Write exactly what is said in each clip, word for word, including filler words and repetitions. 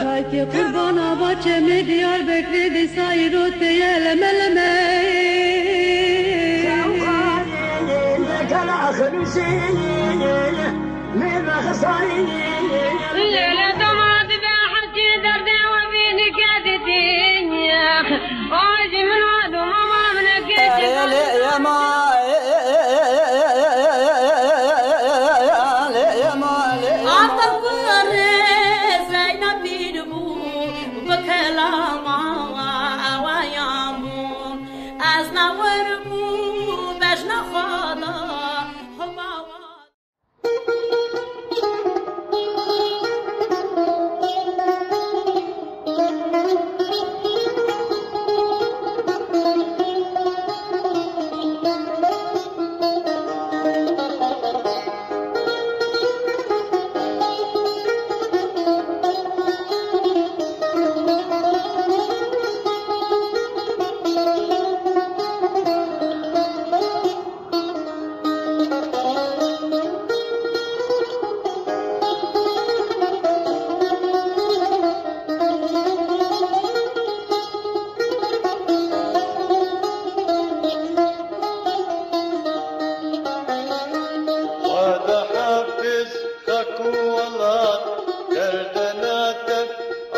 Daykê qurbana baçemê Diyarbekirê dîsa îro tê ye leme leme. Leyla dama dibe hecî derdê we bînî ke didî. Ay jî min we doma ma min e ke Lê, lê, yema, lê, yema, lê, yema. After kurê Zeynep bîr bû, bi kelama awayan bû. Ez na wir bû, bejna xwe da, homa wa. Xweda hafiz xak û welat, gerdena te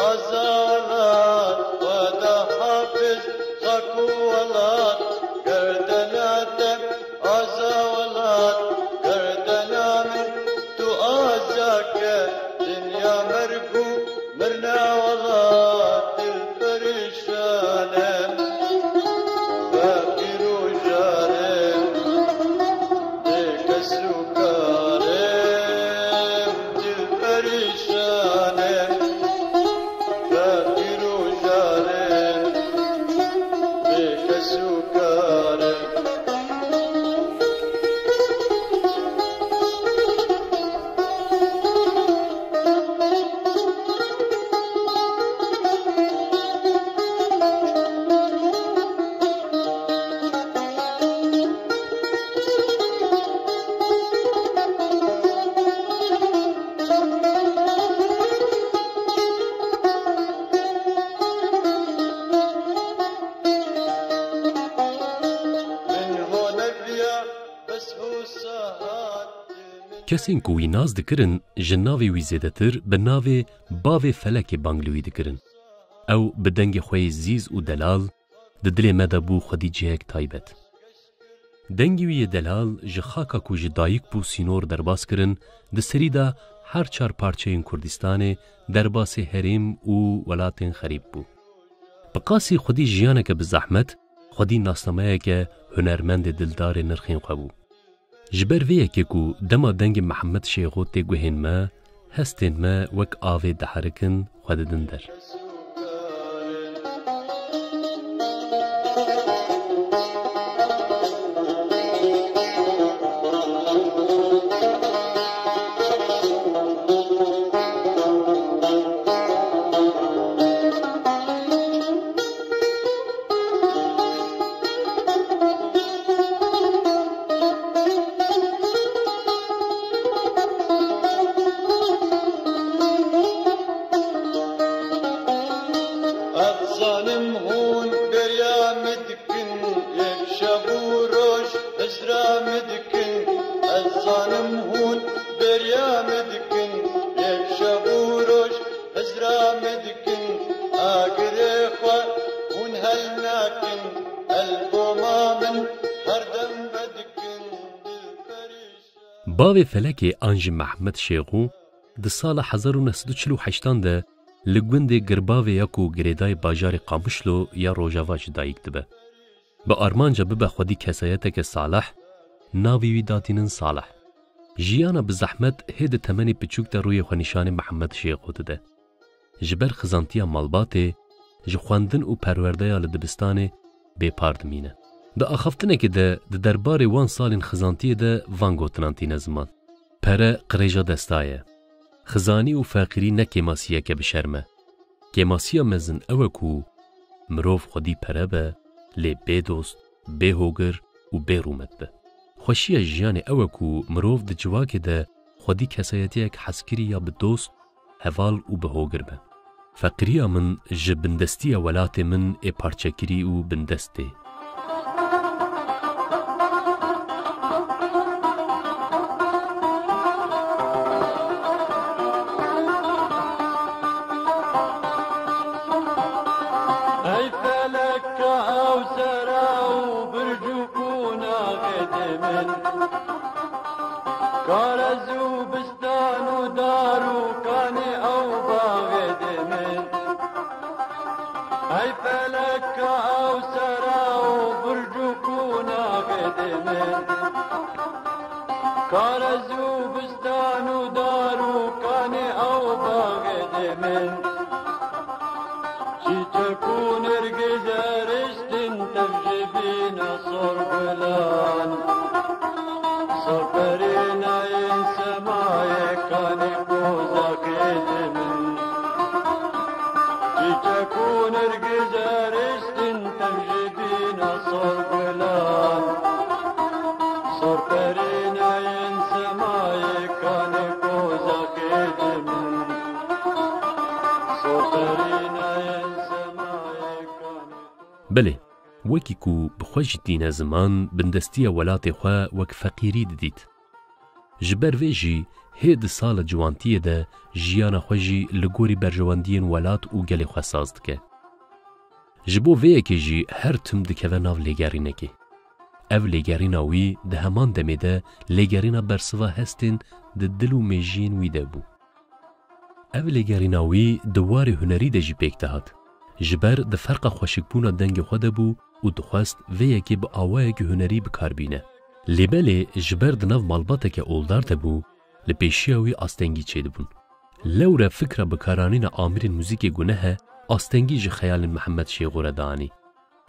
aza welat. Xweda hafiz xak û welat, gerdena te aza welat, gerdena min tu aza ke, dinya merg û mirna welat, dil perîşan e, feqîr û jar e, bê kes û kar e, dil perîşan e, feqîr û jar e, bê kes û kar e. Kesên ku wî nas dikirin, ji navê wî zêdetir bi navê Bavê Felekê bang li wî dikirin. Ew bi dengê xwe yê zîz û delal di dilê me de bû xwedî cihek taybet. Dengê wî yê delal ji xaka ku ji dayik bû sînor derbas kirin, di serî de her çar parçeyên Kurdistanê derbasê herêm û welatên xerîb bû. Bi qasî xwedî jiyaneke bi zehmet, xwedî nasnameyeke hunermendê dildarê nirxên xwe bû. Ji ber vê yekê ku dema dengê Mihemed Şêxo tê guhên me, hestên me wek avê diherikin, xwe didin der. Ez zanim hûn bêriya min dikin, yek şev û roj hizra min dikin. Ez zanim hûn bêriya min dikin, yek şev û roj hizra min dikin. Agirê xwe hûn hel nakin, elboma min her dem vedikin, dil perîşan. Bavê Felekê an jî Mehmet Şêxû di sala hezar û neh sed û çil û heştan de li gundê Girbavê ya ku girêdayê bajarê Qamişlo ya Rojava ji dayik dibe. Bi armanca bibe xwedî kesayeteke salih, navê wî datînin Salih. Jiyana bi zehmet hê di temenê piçûk de rûyê xwe nîşanê Mihemed Şêxo dide. Ji ber xizantiya malbatê, ji xwendin û perwerdeya li dibistanê bêpar dimîne. Di axaftinekê de di derbarê wan salên xizantiyê de van gotinan tîne ziman: Pere qirêja desta ye. Xizanî û feqîrî ne kêmasiyeke bi şerm e. Kêmasiya mezin ew e ku mirov xwedî pere be, lê bê dost, bê hogir û bê rûmet be. Xweşiya jiyanê ew e ku mirov di civakê de xwedî kesayetiyek hezkirî ya bi dost, heval û bi hogir be. Feqîriya min ji bindestiya welatê min ê parçekirî û bindest tê. Ey felek ka ew sera û birc û qonaxê dê min. Kar ez û bistan û dar û kanê ew baxê dê min. Ey felek ka ew sera û birc û qonaxê dê min. Kar ez û bistan û dar û kanê ew baxê dê min. Çîçek û nergiz eriştin tev ji bîna sor gulan. Sor perînayên semayê kanê qoza xêdê min. Çîçek û nergiz eriştin tev ji bîna sor gulan. Sor perînayên semayê kanê qoza xêdê min. Sor perînayên semayê kanê Belê, wekî ku bi xwe jî tîne ziman, bindestiya welatê xwe wek feqîrî didît. Ji ber vê jî hê di sala ciwantiyê de jiyana xwe jî li gorî berjewendiyên welat û gelê xwe saz dike. Ji bo vê yekê jî her tim dikeve nav lêgerînekê. Ev lêgerîna wî di heman demê de lêgerîna bersiva hestên di dil û mêjiyên wî de bû. Ev lêgerîna wî di warê hunerî de jî pêk dihat. Ji ber di ferqa xweşikbûna dengê xwe de bû û dixwest vê yekê bi awayekî hunerî bi kar bîne. Lê belê ji ber di nav malbateke oldar de bû, li pêşiya wî astengî çêdibûn. Lewre fikra bikaranîna amirên muzîkê gunehe, astengî ji xeyalên Mihemed Şêxo re dianî.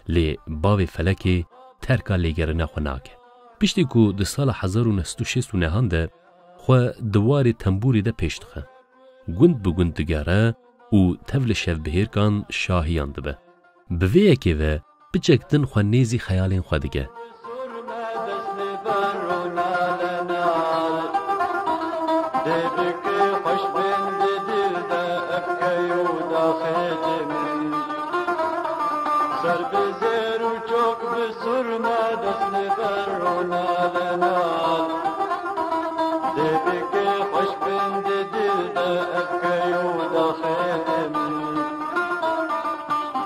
Lê bavê Felekê terka lêgerîna xwe nake. Piştî ku di sala hezar û neh sed û şêst û nehan de xwe di warê tembûrê de pêş dixe, gund bi gund digere û tev li şevbihêrkan şahiyan dibe. Bi vê yekê ve piçek din xwe nêzî xeyalên xwe dike. Ser bi zêr û çok bi surme dest li ber û nale nal. Dê bike xweş bin di dil de ev key û daxê di min.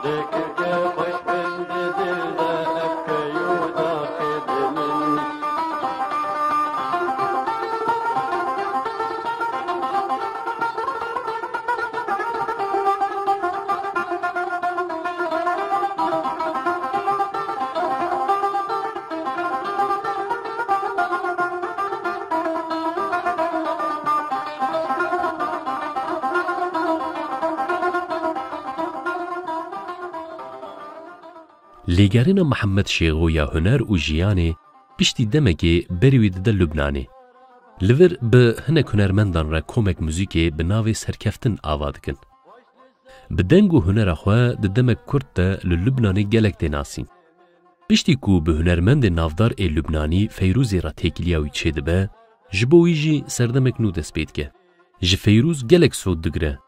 Dê kirke xweş bin di dil de ev key û daxê di min. Lêgerîna Mihemed Şêxo ya huner û jiyanê piştî demekê berî wî dide Lubnanê. Li vir bi hinek hunermendan re komek muzîkê bi navê Serkeftin ava dikin. Bi deng û hunera xwe di demek kurt de li Lubnanê gelek tê nasîn. Piştî ku bi hunermendê navdar ê Lubnanî Feyrûzê re têkiliya wî çêdibe, ji bo wî jî serdemek nû dest pê dike. Ji Feyrûz gelek sod digire.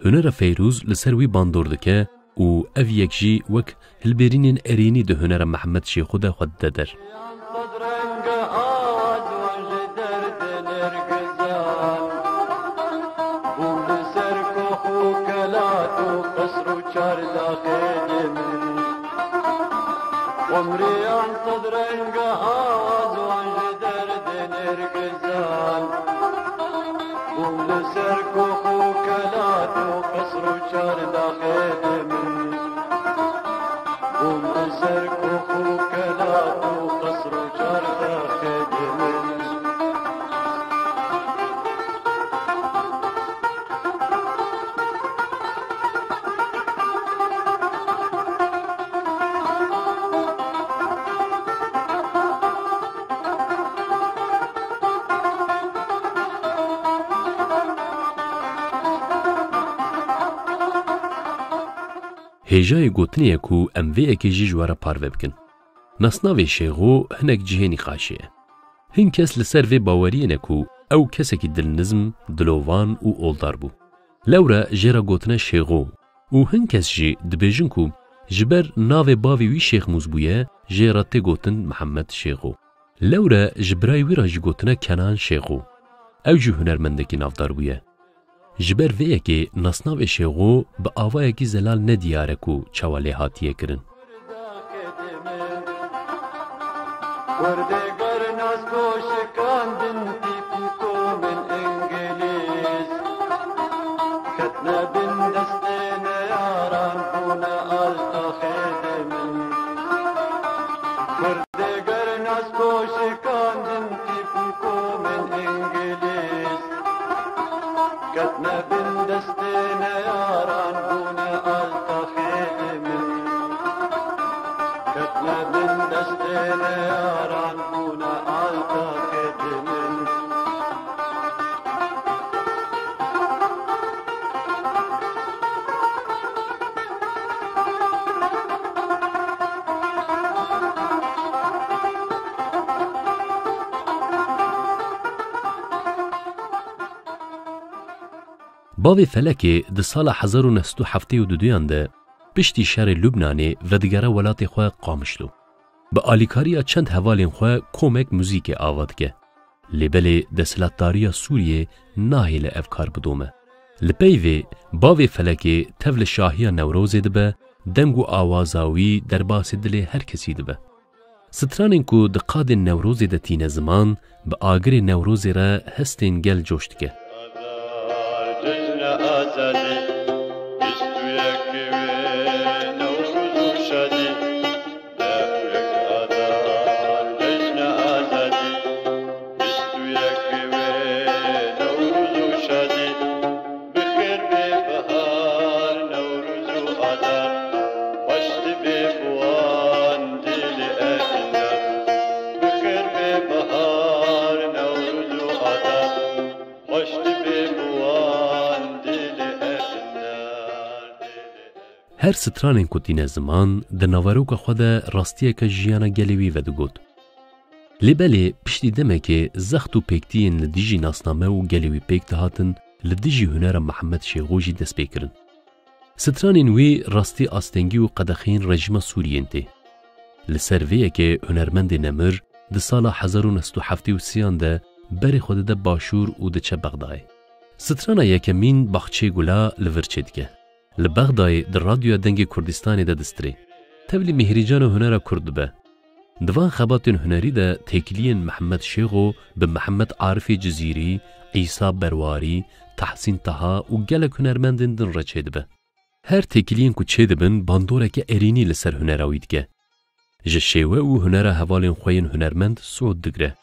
Hunera Feyrûz li ser wî bandor dike û ev yek jî wek hilbêrînên erênî di hunera Mihemed Şêxo de xwe dide der. Umriyan sed renge awa ziwan ji derdê nergizan. Bûm li ser kox û kelat û qesr û çardaxê de min. Bûm li ser kox û kelat û qesr û çardaxê de min. Hêjayê gotinê ye ku em vê yekê jî ji we re parve bikin. Nasnavê Şêxo hinek cihê nîqaşê ye. Hin kes li ser vê baweriyê ne ku ew kesekî dilnizm, dilovan û oldar bû. Lewre jê re gotine Şêxo û hin kes jî dibêjin ku ji ber navê bavê wî Şêxmûs bûye, jê re tê gotin Mihemed Şêxo. Lewre ji birayê wî re jî gotine Kenan Şêxo. Ew jî hunermendekî navdar bûye. Ji ber vê yekê nasnavê Şêxo bi avayekî zelal nediyar e ku çawa lê hatiye kirin. Kurdê gernas bo şikandin tîp û komên Îngilîz. Ketine bin destê neyaran, bûne alta xêdimîn. Kurdê gernas bo şikandin tîp û komên Îngilîz. Ketine bin destê neyaran, bûne alta xêdimîn. Ketine bin destê neyaran, bûne alta xêdimîn. Bavê Felekê di sala hezar û neh sed û heftê û duduyan de piştî şerê Lubnanê vedigere welatê xwe Qamişlo. Bi alîkariya çend hevalên xwe komek muzîkê ava dike. Lê belê desthilatdariya Sûriyê nahêle ev kar bidome. Li pey vê, bavê Felekê tev li şahiya Newrozê dibe, deng û awaza wî derbasê dilê her kesî dibe. Stranên ku di qadên Newrozê de tîne ziman, bi agirê Newrozê re hestên gel coş dike. Cejna azadî, bîst û yek wê Newroz û şadî. Deh û yek Adar, cejna azadî, bîst û yek wê Newroz û şadî. Bi xêr bê bahar, Newroz û Adar, xweş dibe bi wan dilê Efîndar. Bi xêr bê bahar, Newroz û Adar, xweş dibe bi wan dilê Efîndar, dilê Her stranên ku tîne ziman, di naveroka xwe de rastiyeke jiyana gelê wî vedigot. Lê belê piştî demekê zext û pêktiyên li dijî nasname û gelê wî pêk dihatin, li dijî hunera Mihemed Şêxo jî dest pê kirin. Stranên wî rastî astengî û qedexeyên rejîma Sûriyên tê. Li ser vê yekê hunermendê nemir di sala hezar û neh sed û heftê û sêyan de berê xwe dide başûr û diçe Bexdayê. Strana yekemîn Baxçeyê Gula li vir çêdike. Li Bexdayê di Radyoya Dengê Kurdistanê de distrê. Tevlî mîhrîcana hunera kurd dibe. Di van xebatên hunerî de têkiliyên Mihemed Şêxo bi Mihemed Arifê Cizîrî, Îsa Berwarî, Tehsîn Taha û gelek hunermendên din re çêdibe. Her têkiliyên ku çêdibin bandoreke erênî li ser hunera wî dike. Ji şêwe û hunera hevalên xwe yên hunermend sûd digre.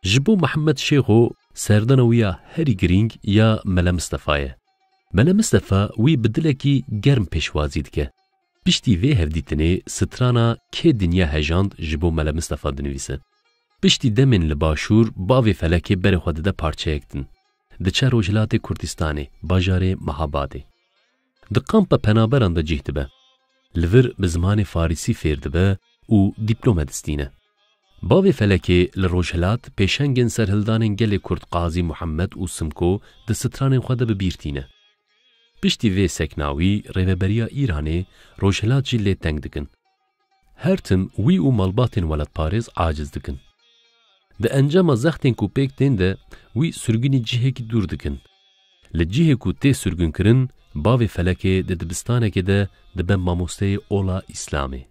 Ji bo Mihemed Şêxo serdana wî ya herî girîng ya Mele Mistefa ye. Mele Mistefa wî bi dilekî germ pêşwazî dike. Piştî vê hevdîtinê strana Kê dinya hejand ji bo Mele Mistefa dinivîse. Piştî demên li başûr, bavê Felekê berê xwe dide parçeyek din. Diçe Rojhilatê Kurdistanê, bajarê Mehabadê. Di kampa penaberan de cih dibe. Li vir bi zimanê Farisî fêr dibe û dîplome distîne. Bavê Felekê li Rojhilat pêşengên serhildanên gelê Kurd Qazî Muhammed û Simko di stranên xwe de bi bîr tîne. Piştî vê sekna wî rêveberiya Îranê, Rojhilat jî lê teng dikin. Her tim wî û malbatên welatparêz aciz dikin. Di encama zextên ku pêk tên de wî sirgûnî cihekî dûr dikin. Li cihê ku tê sirgûnkirin, bavê Felekê di dibistanekê de dibe mamosteyê ola Îslamê.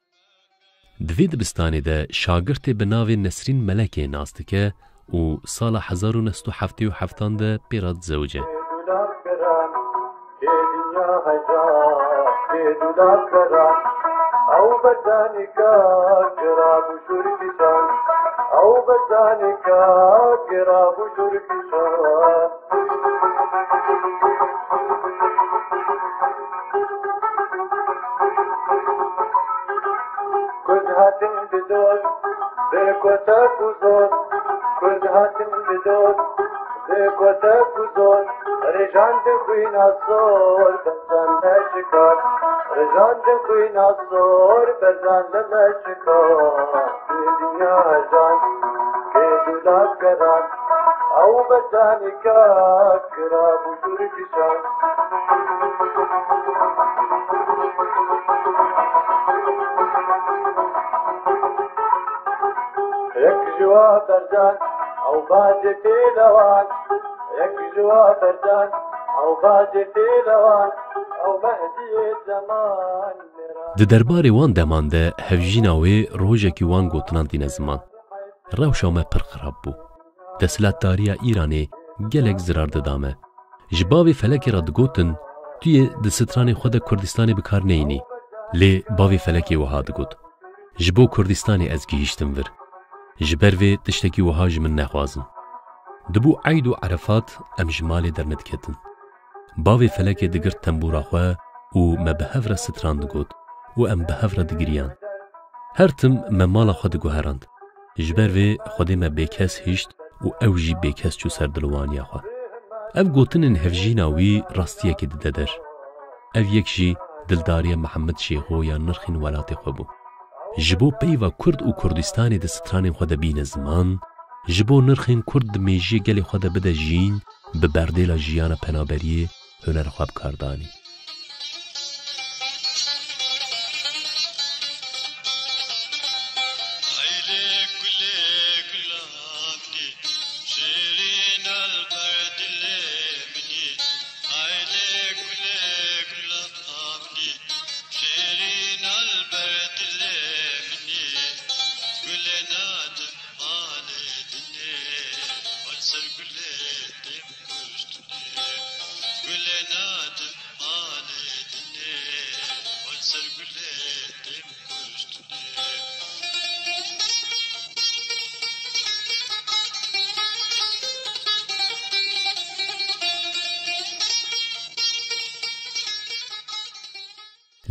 Di vê dibistanê de şagirtê bi navê Nesrîn Melekê nas dike û sala hezar û neh sed û heftê û heftan de pê re dizewice. Kurd hatin bi dor, bi kotek û zor. Kurd hatin bi dor, bi kotek û zor. Rêjan di xwîna zor, berzan me şikar. Rêjan di xwîna zor, berzan me şikar. Kê dinya hejan, kê dûlav geran. Ew berzanî ka kira bû şûr kişan. Yek ji wa berzan, ew bazê pêlewan. Yek ji wa berzan, ew bazê pêlewan. Ew Mehdiyê zeman. Di derbarê wan deman de hevjîna wê rojekî wan gotinan tîne ziman. Rewşa me pir xirab bû. Desthilatdariya Îranê gelek zirar dida me. Ji bavê Felekê re digotin, tu yê di stranên xwe de Kurdistanê bi kar neyînî. Lê bavê Felekê wiha digot, ji bo Kurdistanê ez gihîştim vir. Ji ber vê tiştekî wiha ji min nexwazin. Dibû Eyd û Erefat, em ji malê dernediketin. Bavê Felekê digirt tembûra xwe û me bi hev re stran digot û em bi hev re digiriyan. Her tim me mala xwe diguherand. Ji ber vê Xwedê me bêkes hişt û ew jî bêkes çû ser dilwaniya xwe. Ev gotinên hevjîna wî rastiyekê dide der. Ev yek jî dildariya Mihemed Şêxo ya nirxên welatê xwe bû. Ji bo peyva Kurd û Kurdistanê di stranên xwe de bîne ziman, ji bo nirxên Kurd di mêjiyê gelê xwe de bide jîn, bi berdêla jiyana penaberiyê huner xwe bi kar danî.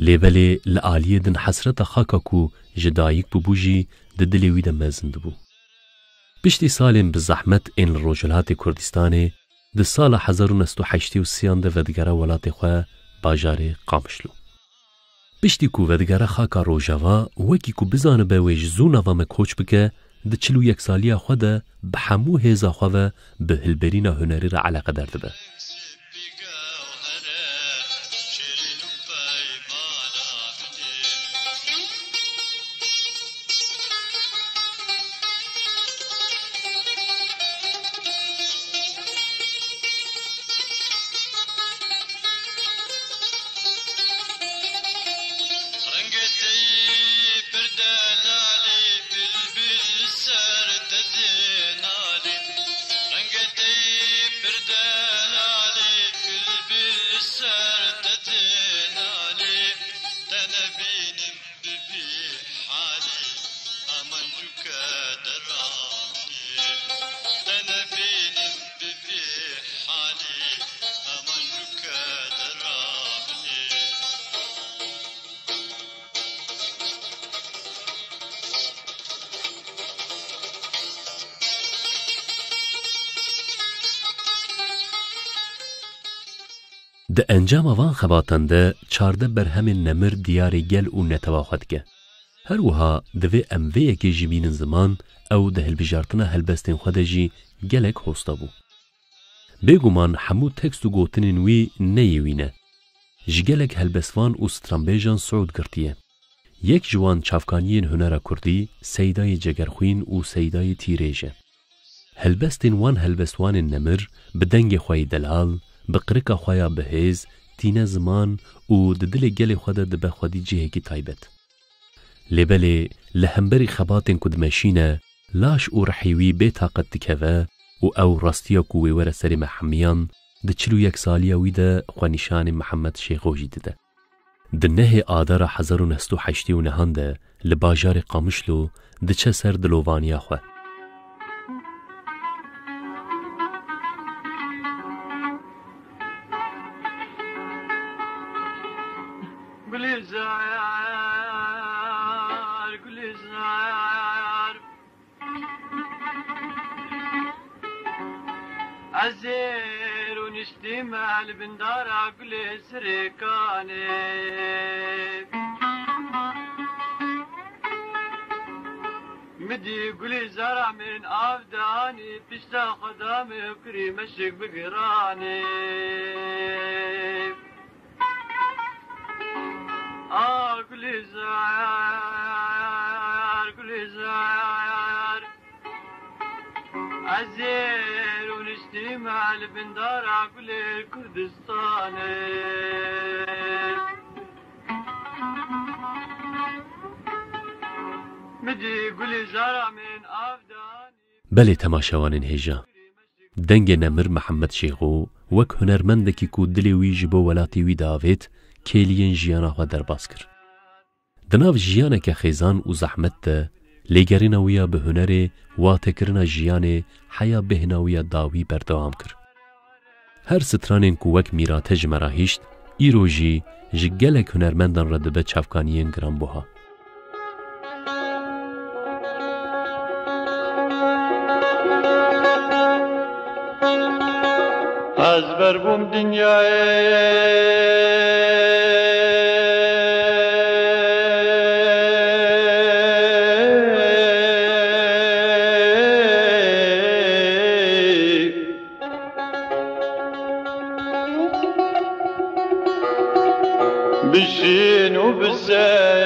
Lê belê li aliyê din hesreta xaka ku ji dayik bûbû jî di dilê wî de mezin dibû. Piştî salên bi zehmet ên li Rojhilatê Kurdistanê, di sala hezar û neh sed û heştê û sêyan de vedigere welatê xwe, bajarê Qamişlo. Piştî ku vedigere xaka Rojava, wekî ku bizanibe wê ji zû nava me koç bike, di çil û yek saliya xwe de bi hemû hêza xwe ve bi hilberîna hunerî re eleqedar dibe. Rengê te yî pir delalî, bilbil li ser te dê nalî. Rengê te yî pir delalî, bilbil li ser te dê nalî. Te nebînim bi vî halî, heman cûke deramî. Te nebînim bi vî halî, heman cûke deramî. Di encama van xebatan de çardeh berhemên nemir diyarê gel û netewa xwe dike. Her wiha divê em vê yekê jî bînin ziman, ew di hilbijartina helbestên xwe de jî gelek hosta bû. Bêguman hemû tekst û gotinên wî ne yê wî ne. Ji gelek helbestvan û stranbêjan siûd girtiye. Yek ji wan çavkaniyên hunera kurdî, Seydayê Cegerxwîn û Seydayê Tîrêj e. Helbestên wan helbestwanên nemir bi dengê xwe yê delal, bi qirika xwe ya bihêz, tîne ziman û di dilê gelê xwe de dibe xwedî cihekî taybet. Lê belê li hemberî xebatên ku dimeşîne, laş û rihê wî bê taqet dikeve û ew rastiya ku wê were serê me hemiyan, di çil û yek saliya wî de xwe nîşanê Mihemed Şêxo jî dide. Di nehê Adara hezar û neh sed û heştê û nehan de li bajarê Qamişlo diçe ser dilovaniya xwe. Gulizar, Gulizar. Ez ê rûniştîme li bin dara gulê sirêkanê. Min dî gulê zara min av danî, pişta xwe da min û kirî meşik bi giranê. A Gulîzar, Gulîzar, ez ê rûniştîme li bin dara gulê Kurdistanê. Min dî Gulîzara min av danî. Belê temaşevanên hêja. Dengê nemir Mihemed Şêxo wek hunermendekî ku dilê wî ji bo welatê wî diavêt, kêliyên jiyana xwe derbas kir. Di nav jiyaneke xêzan û zehmet de, lêgerîna wî ya bi hunerê, watekirina jiyanê, heya bêhna wî ya dawî berdewam kir. Her stranên ku wek mîrate ji me re hişt, îro jî ji gelek hunermendan re dibe çavkaniyên giranbuha. Ez ber bûm dinyayê. Bişîn û bisev.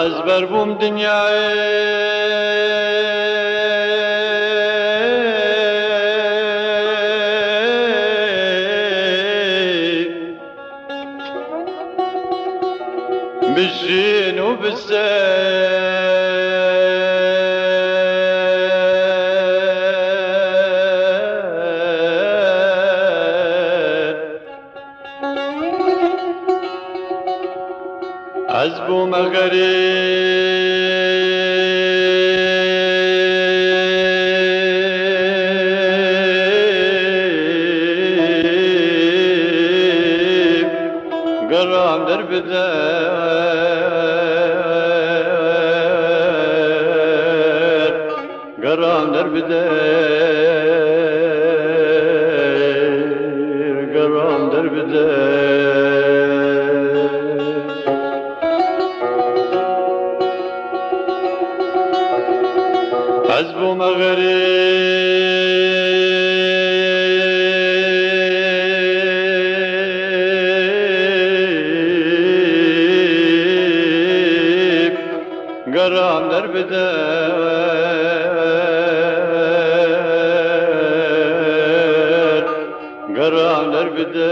Ez ber bûm dinyayê. Bijîn û bisev. Ez bûme xerîb, geran derbide. Geran derbide, geran derbide. Ez bûme xerîb. Geran derbide, geran derbide.